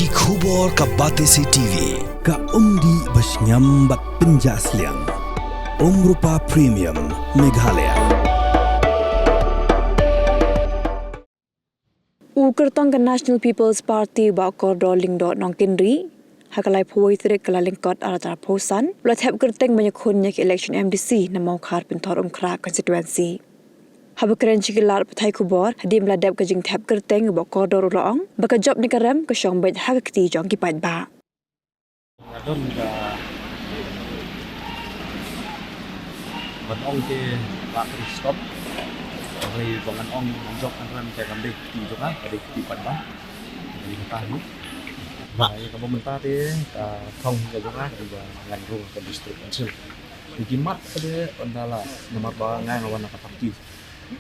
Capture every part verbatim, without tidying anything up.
Ki khubor ka Batesi T V, ka umdih ba shngiam bad pynjah sliang. Umrupa Premium, Meghalaya. U kyrtong ka National People's Party, Bah Kordor Lyngdoh Nongkynrih, ha ka laiphew tarik Kyllalyngkot arhajar arphew san, u la thep kyrteng ban ïakhun ïa ka election M D C na Mawkhar Pynthorumkhrah constituency. Haba kren sha ki lad pathai khubor hadien ba la dep ka jingthep kyrteng, u Bah Kordor u la ong ba ka jop ne ka rem ka shong beit ha ka kti jong ki paidbah. Nga don ka ban ong te ba ka stop. Hynrei ba ngan ong ngan jop ngan rem te kam dei kti jong nga, ka dei kti paidbah. Ka dei kata hi. Ba ïa kaba mynta te ka thong ka jong nga ka dei ba ngan rung ka district council. Te ki mat ka dei ynda la namar ba nga nga wan na ka party.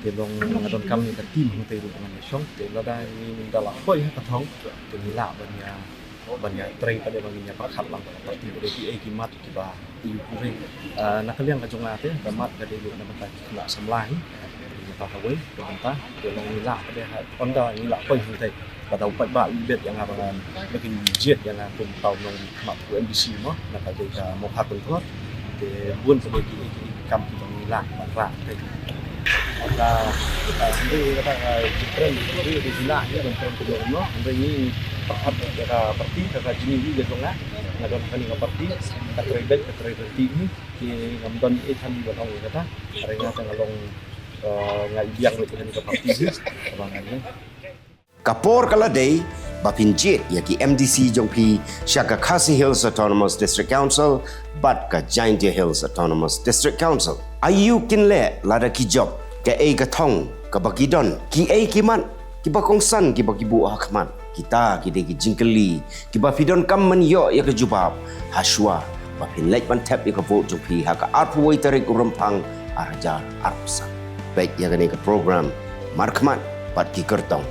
Te long nga donkam ïa ka team hangtei ruh ban ïashong. Te lada ngi da la poi ha ka thong te ngi lah ban ïa ban ïa trei pat de ban ïa pyrkhat lang ka party, ka dei kiei ki mat kiba ïa pyrkhat. Ah, na ka liang ka jong nga te ka mat ka dei ruh na bynta ki khynnah samla hi. Ngi ta kawei ka bynta te long ngi lah pat de ha ynda ngi lah poi hangtei. Ba dei u paidbah u bet ïa nga ba ngan, ba kin jied ïa nga kum tang nongkhmat u M D C mo, na ka dei ka Mawkhar Pynthor. Te bun ka dei ki, ki kam kiba ngi lah ban rah te. Ka, ka, hynrei kata ka jingkren, hynrei ka jinglah ïa ban kren kumno kumno, hynrei ngi pyrkhat ïa ka party, ka, ka jingïohi ka jong nga, nga don ha kane ka party, ka trei beit, ka trei ryntih hi, te ngam don ei ei than ban ong ïa kata, hynrei nga te nga long, eh, nga i biang beit ha kane ka party hi, kaba ngan ïa. Ka por ka la dei ba phin jied ïa ki M D C jong phi sha ka Khasi Hills Autonomous District Council bad ka Jaintia Hills Autonomous District Council. Aïu kin leh lada ki jop, kaei ka thong kaba ki don, kiei ki mat kiba kongsan kiba ki buh ha khmat. Kita ki dei ki jingkylli kiba phi donkam ban ïoh ïa ka jubab ha shuwa ba phin leit ban thep ïa ka vote jong phi ha ka arphew wei tarik u Rymphang arhajar arphew san. Peit ïa kane ka program Markhmat bad ki kyrtong.